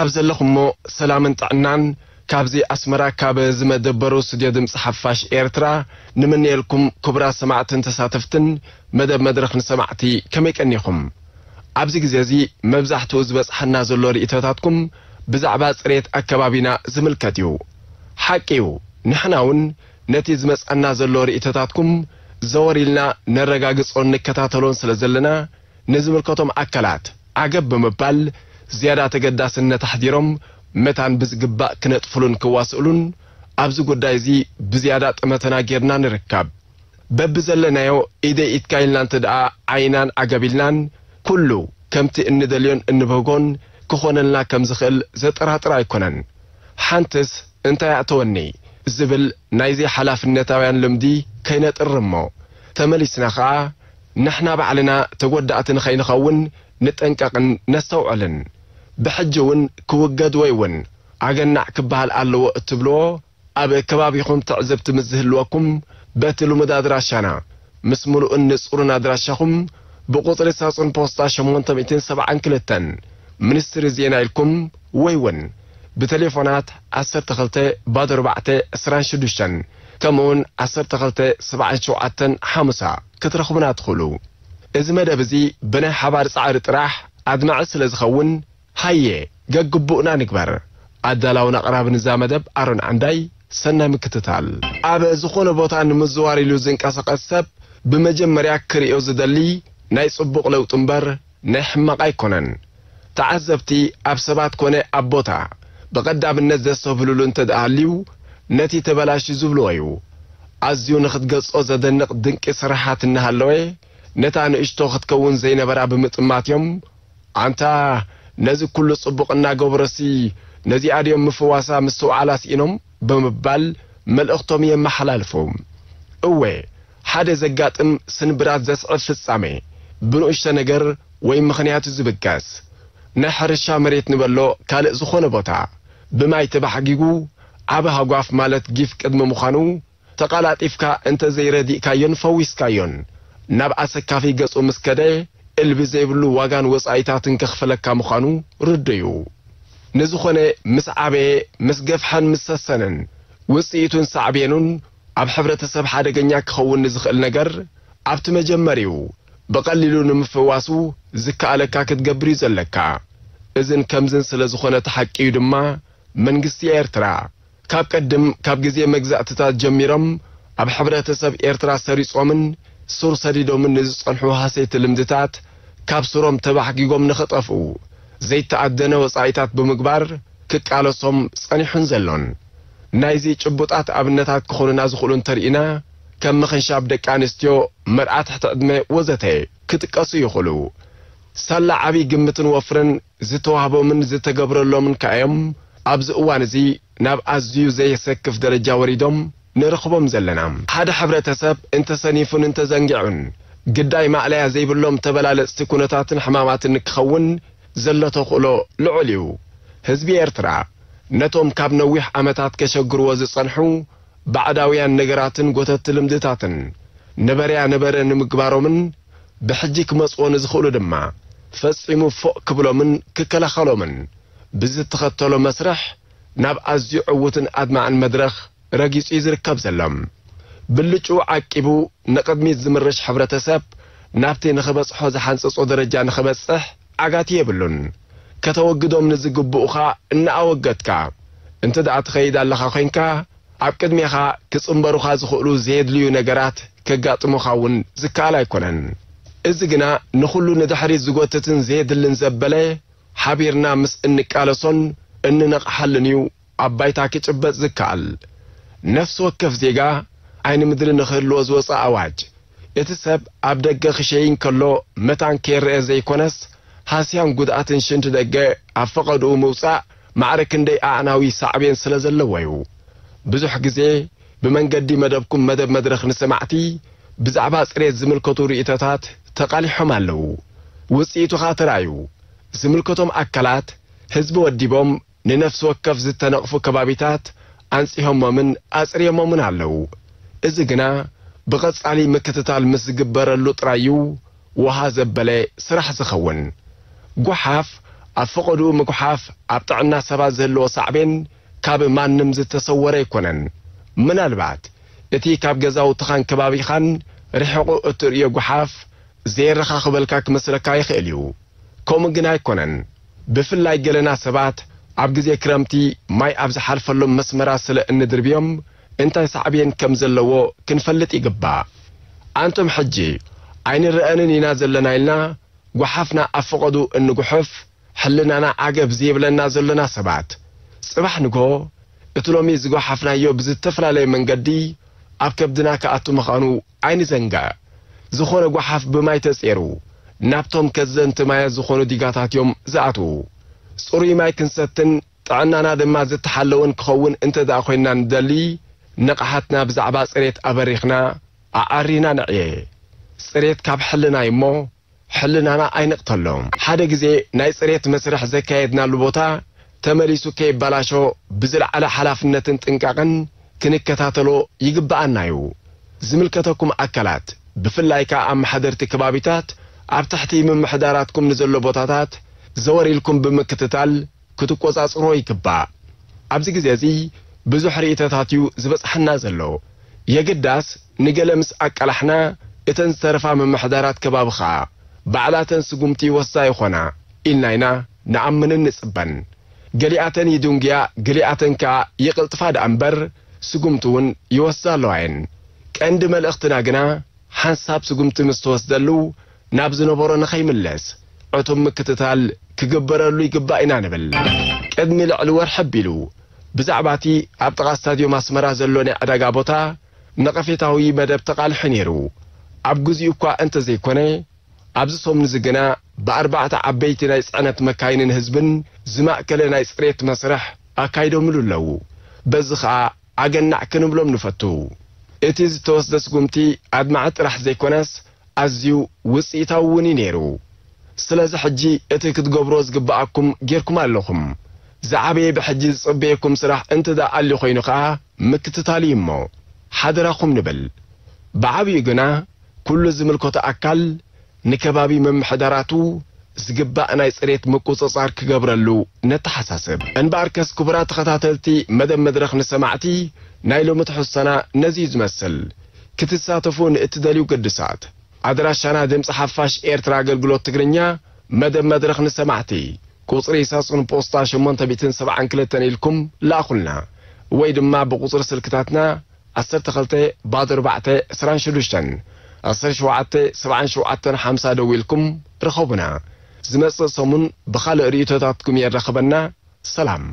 ኣብ ዘለኹሞ ሰላምን ጥዕናን ካብዚ ኣስመራ ካብ ዝመደበሩ ስቱድዮ ድምፂ ሓፋሽ ኤርትራ ንምንየልኩም ክቡራት ሰማዕትን ተሳተፍትን መደብ መድረኽ ንሰማዕቲ ከመይ ቀኒኹም? ኣብዚ ግዜ እዚ መብዛሕትኡ ዝበጽሓና ዘሎ ርእይቶታትኩም ብዛዕባ ጽሬት ኣከባቢና ዝምልከት እዩ። ሓቂ እዩ፣ ንሕና እውን ነቲ ዝመጽኣና ዘሎ ርእይቶታትኩም ዘወር ኢልና ነረጋግጾን ንከታተሎን ስለ ዘለና፣ ንዝምልከቶም ኣካላት ዓገብ ብምባል ዝያዳ ተገዳስነት ኣሕዲሮም መታን ብዝግባእ ክነጥፍሉን ክዋስእሉን ኣብዚ ጉዳይ እዚ ብዝያዳ ጠመተና ጌርና ንርከብ። በብዘለናዮ ኢደይ ኢድካ ኢልና እንተ ደኣ ዓይናን ዓገብ ኢልናን፣ ኩሉ ከምቲ እንደልዮን እንብህጎን ክኾነልና ከም ዝኽእል ዘጠራጥር ኣይኮነን። ሓንትስ እንታይ ኣእተወኒ ዝብል ናይ ዘይሓላፍነታውያን ልምዲ ከይነጥሪ እሞ፣ ተመሊስና ኸኣ ንሕና ባዕልና ተጎዳእቲ ንኸይንኸውን ንጠንቀቕን ነስተውዕልን። ብሕጂ እውን ክውገድ ወይ እውን ኣገናዕ ክበሃል ኣለዎ እትብልዎ ኣብ ከባቢኹም ትዕዝብቲ ምስ ዝህልወኩም፣ በቲ ልሙድ ኣድራሻና፣ ምስ ምሉእን ንጹርን ኣድራሻኹም፣ ብቁጽሪ ሳጹን ፖስታ ሸሞንተ ሚእትን ሰብዓን ክልተን ሚኒስትሪ ዜና ኢልኩም ወይ እውን ብቴሌፎናት ዓሰርተ ክልተ ባዶ ኣርባዕተ ዕስራን ሽዱሽተን ከምኡውን ዓሰርተ ክልተ ሰብዓን ሸውዓተን ሓሙሳ ክትረኽቡና ትኽእሉ። እዚ መደብ እዚ ብናይ ሓባር ጻዕሪ ጥራሕ ኣድማዒ ስለ ዝኸውን፣ ሃየ፣ ገግቡእና ንግበር። ኣዳላውን ኣቕራብን እዛ መደብ ኣሮን ዓንዳይ፣ ሰናይ ምክትታል። ኣብ ዝኾነ ቦታ ንምዝዋር ኢሉ ዝንቀሳቐስ ሰብ ብመጀመርያ ክርእዮ ዝደሊ ናይ ጽቡቕ ለውጢ እምበር ናይ ሕማቕ ኣይኮነን። ተዓዘብቲ ኣብ ሰባት ኮነ ኣብ ቦታ ብቐዳምነት ዘስተብህሉሉ እንተ ደኣ ሃልዩ፣ ነቲ ተበላሽዩ ዝብልዎ እዩ። ኣዝዩ ንኽትገልጾ ዘደንቕ ድንቂ ስራሓት እናሃለወ፣ ነታ ንእሽቶ ክትከውን ዘይነበራ ብምጥማት እዮም ኣንታ ነዚ ኩሉ ጽቡቕ እናገበሮሲ ነዚኣ ድዮም ምፍዋሳ ምስትውዓላ ስኢኖም ብምባል መልእኽቶም የመሓላልፉ። እወ፣ ሓደ ዘጋጥም ስንብራት ዘስዕብ ፍጻሜ ብንኡሽተ ነገር ወይ ምኽንያቱ ዝብገስ ናይ ሕርሻ መሬት ንበሎ ካልእ ዝኾነ ቦታ ብማይ ተባሕጊጉ ዓቢ ሃጓፍ ማለት ጊፍ ቅድሚ ምዃኑ ተቓላጢፍካ እንተ ዘይረዲእካዮን ፈዊስካዮን፣ ናብ ኣሰካፊ ገጹ ምስ ከደ፣ እልቢ ዘይብሉ ዋጋን ወጻኢታትን ከኽፍለካ ምዃኑ ርዱእ እዩ። ንዝኾነ ምስ ዓበየ፣ ምስ ገፍሐን ምስ ሰሰነን፣ ውጽኢቱን ሳዕቤኑን ኣብ ሕብረተሰብ ሓደገኛ ክኸውን ንዝኽእል ነገር፣ ኣብቲ መጀመሪኡ ብቐሊሉ ንምፍዋሱ ዝከኣለካ ክትገብር እዩ ዘለካ። እዝን ከምዝን ስለ ዝኾነ ተሓቂ እዩ ድማ፣ መንግስቲ ኤርትራ፣ ካብ ቀድም ካብ ግዜ መግዛእትታት ጀሚሮም ኣብ ሕብረተሰብ ኤርትራ ሰሪጾምን ሱር ሰዲዶምን ንዝጸንሑ ሃሰይቲ ልምድታት ካብ ሱሮም ተባሕጊጎም ንኽጠፍኡ ዘይተኣደነ ወጻኢታት ብምግባር ክቃለሶም ጸኒሑን ዘሎን። ናይዚ ጭቡጣት ኣብነታት ክኾኑና ዝኽእሉ እንተርኢና፣ ከም ምኽንሻብ ደቂ ኣንስትዮ፣ መርዓ ትሕቲ ዕድመ ወዘተ ክጥቀሱ ይኽእሉ። ሳላ ዓቢ ግምትን ወፍርን ዝተዋህቦምን ዝተገብረሎምን ከኣ እዮም ኣብዚ እዋን እዚ ናብ ኣዝዩ ዘየሰክፍ ደረጃ ወሪዶም ንረኽቦም ዘለና። ሓደ ሕብረተሰብ እንተሰኒፉን እንተዘንጊዑን ግዳይ ማእለያ ዘይብሎም ተበላለጽቲ ኩነታትን ሕማማትን ንክኸውን ዘሎ ተኽእሎ ልዑል እዩ። ህዝቢ ኤርትራ ነቶም ካብ ነዊሕ ዓመታት ከሸግርዎ ዝጸንሑ ባዕዳውያን ነገራትን ጎተቲ ልምድታትን ነበረያ ነበረ ንምግባሮምን ብሕጂ ክመጽዎ ንዝኽእሉ ድማ ፈጺሙ ፎእ ክብሎምን ክከላኸሎምን ብዝተኸተሎ መስርሕ ናብ ኣዝዩ ዕዉትን ኣድማዕን መድረኽ ረጊጹ እዩ ዝርከብ ዘሎ። ብልጭኡ ዓቂቡ ንቕድሚት ዝምርሽ ሕብረተሰብ ናብቲ ንኽበጽሖ ዝሓንጸጾ ደረጃ ንኽበጽሕ ዓጋቲ የብሉን። ከተወግዶም ንዝግብኡኻ እናኣወገድካ እንተ ደኣ ትኸይድ ኣለኻ ኮይንካ፣ ኣብ ቅድሜኻ ክጽንበሩኻ ዝኽእሉ ዘየድልዩ ነገራት ከጋጥሙኻ እውን ዝከኣል ኣይኮነን። እዚ ግና ንኹሉ ንድሕሪት ዝጎትትን ዘየድልን ዘበለ ሓቢርና ምስ እንቃለሶን እንነቕሓሉን እዩ ኣብ ባይታ ክጭበጥ ዝከኣል። ነፍሲ ወከፍ ዜጋ ዓይኒ ምድሪ ንኽህልዎ ዝወጸ ኣዋጅ፣ እቲ ሰብ ኣብ ደገ ክሸይ እንከሎ መታን ከይረአ ዘይኮነስ፣ ሃስያን ጉድኣትን ሽንቲ ደገ ኣብ ፈቐድኡ ምውጻእ ማዕረ ክንደይ ኣዕናዊ ሳዕቤን ስለ ዘለዎ እዩ። ብዙሕ ግዜ ብመንገዲ መደብኩም መደብ መድረኽ ንሰማዕቲ ብዛዕባ ጽሬት ዝምልከቱ ርእይቶታት ተቓሊሖም ኣለዉ። ውጽኢቱ ኸኣ ተራእዩ። ዝምልከቶም ኣካላት ህዝቢ ወዲቦም ንነፍሲ ወከፍ ዝተነቕፉ ከባቢታት ኣንጺሆሞምን ኣጽርዮሞምን ኣለዉ። እዚ ግና ብቐጻሊ ምክትታል ምስ ዝግበረሉ ጥራይ እዩ ውሃ ዘበለ ስራሕ ዝኸውን። ጓሓፍ ኣብ ፈቐድኡ ምጉሓፍ ኣብ ጥዕና ሰባት ዝህልዎ ሳዕቤን ካብ ማንም ዝተሰወረ ኣይኮነን። ምናልባት እቲ ካብ ገዛውትኻን ከባቢኻን ርሒቑ እትርእዮ ጓሓፍ ዘየረኻኽበልካ ክመስለካ ይኽእል እዩ። ከምኡ ግን ኣይኮነን። ብፍላይ ገለና ሰባት ኣብ ግዜ ክረምቲ ማይ ኣብ ዝሓልፈሎም መስመራት ስለ እንድርብዮም እንታይ ሳዕቤን ከም ዘለዎ ክንፈልጥ ይግባእ። ኣንቱም ሕጂ ኣይንረኣንን ኢና ዘለና ኢልና ጓሓፍና ኣብ ፈቐዱ እንጉሕፍ፣ ሕልናና ዓገብ ዘይብለና ዘሎና ሰባት፣ ጽባሕ ንግሆ እቲ ሎሚ ዝጓሓፍናዮ ብዝተፈላለየ መንገዲ ኣብ ከብድና ክኣቱ ምዃኑ ኣይንዘንግዕ። ዝኾነ ጓሓፍ ብማይ ተጼሩ ናብቶም ከዘንቲ ማያት ዝኾኑ ዲጋታት እዮም ዝኣትዉ። ጽሩይ ማይ ክንሰትን ጥዕናና ድማ ዝተሓለወን ክኸውን እንተ ደኣ ኮይንና ንደሊ፣ ንቕሓትና ብዛዕባ ጽሬት ኣበሪኽና ኣዐሪና ንዕየ። ጽሬት ካብ ሕልና እዩ እሞ፣ ሕልናና ኣይንቕተሎ። ሓደ ግዜ ናይ ጽሬት መስርሕ ዘካየድናሉ ቦታ ተመሊሱ ከይበላሾ ብዝለዓለ ሓላፍነትን ጥንቃቕን ክንከታተሎ ይግብኣና እዩ። ዝምልከተኩም ኣካላት፣ ብፍላይ ከኣ ኣመሓደርቲ ከባቢታት፣ ኣብ ትሕቲ ምምሕዳራትኩም ንዘሎ ቦታታት ዘወር ኢልኩም ብምክትታል ክትቆጻጽሮ ይግባእ። ኣብዚ ግዜ እዚ ብዙሕ ርእይቶታት እዩ ዝበጽሓና ዘሎ። የግዳስ ንገለ ምስ ኣቃላሕና፣ እተን ዝተረፋ ምምሕዳራት ከባቢ ኸኣ ባዕላተን ስጉምቲ ይወስዳ ይኾና ኢልና ኢና ንኣምንን ንጽበን። ገሊኣተን ይድንጉያ፣ ገሊኣተን ከኣ ይቕልጥፋ ደኣ እምበር፣ ስጉምቲ እውን ይወስዳ ኣለዋ እየን። ቀንዲ መልእኽትና ግና፣ ሓንሳብ ስጉምቲ ምስ ተወስደሉ፣ ናብ ዝነበሮ ንኸይምለስ ዕቱብ ምክትታል ክግበረሉ ይግባእ ኢና ንብል። ቅድሚ ልዕሊ ወርሒ ኣቢሉ፣ ብዛዕባ እቲ ኣብ ጥቓ ስታድዮም ኣስመራ ዘሎ ናይ ዕዳጋ ቦታ ነቐፌታዊ መደብ ተቓሊሑ ነይሩ። ኣብ ግዚኡ እኳ እንተዘይኮነ፣ ኣብዚ ሰሙን እዚ ግና ብኣርባዕተ ዓበይቲ ናይ ጽዕነት መካይንን ህዝብን ዝማእከለ ናይ ጽሬት መስርሕ ኣካይዶምሉ ኣለዉ። በዚ ኸኣ ኣገናዕ ክንብሎም ንፈቱ። እቲ ዝተወስደ ስጉምቲ ኣድማዒ ጥራሕ ዘይኮነስ፣ ኣዝዩ ውጽኢታዊ እውን እዩ ነይሩ። ስለዚ ሕጂ እቲ ክትገብሮ ዝግብኣኩም ጌርኩም ኣለኹም። ዝዓበየ ብሕጂ ዝጽበየኩም ስራሕ እንተ ደኣ ኣልዩ ኮይኑ ኸኣ ምክትታል እዩ እሞ፣ ሓደራኹም ንብል። ብዓብዩ ግና፣ ኩሉ ዝምልከቶ ኣካል ንከባቢ ምምሕዳራቱ ዝግባእ ናይ ጽሬት ምቁጽጻር ክገብረሉ ነተሓሳስብ። እምበኣርከስ፣ ክቡራት ተኸታተልቲ መደብ መድረኽ ንሰማዕቲ፣ ናይ ሎሚ ትሕዝቶና ነዚ እዩ ዝመስል። ክትሳተፉ ንእትደልዩ ግዱሳት፣ ኣድራሻና ድምጺ ሓፋሽ ኤርትራ ኣገልግሎት ትግርኛ፣ መደብ መድረኽ ንሰማዕቲ፣ ቁጽሪ ሳጹን ፖስታ ሸሞንተ ሚእትን ሰብዓን ክልተን ኢልኩም ለኣኹልና፣ ወይ ድማ ብቁጽሪ ስልክታትና ዓሰርተ ክልተ ባዶ ኣርባዕተ ዕስራን ሽዱሽተን፣ ዓሰርተ ሸውዓተ ሰብዓን ሸውዓተን ሓምሳ ደዊልኩም ርኸቡና። ዝመጽእ ሰሙን ብኻልእ ርእይቶታትኩም የራኽበና። ሰላም።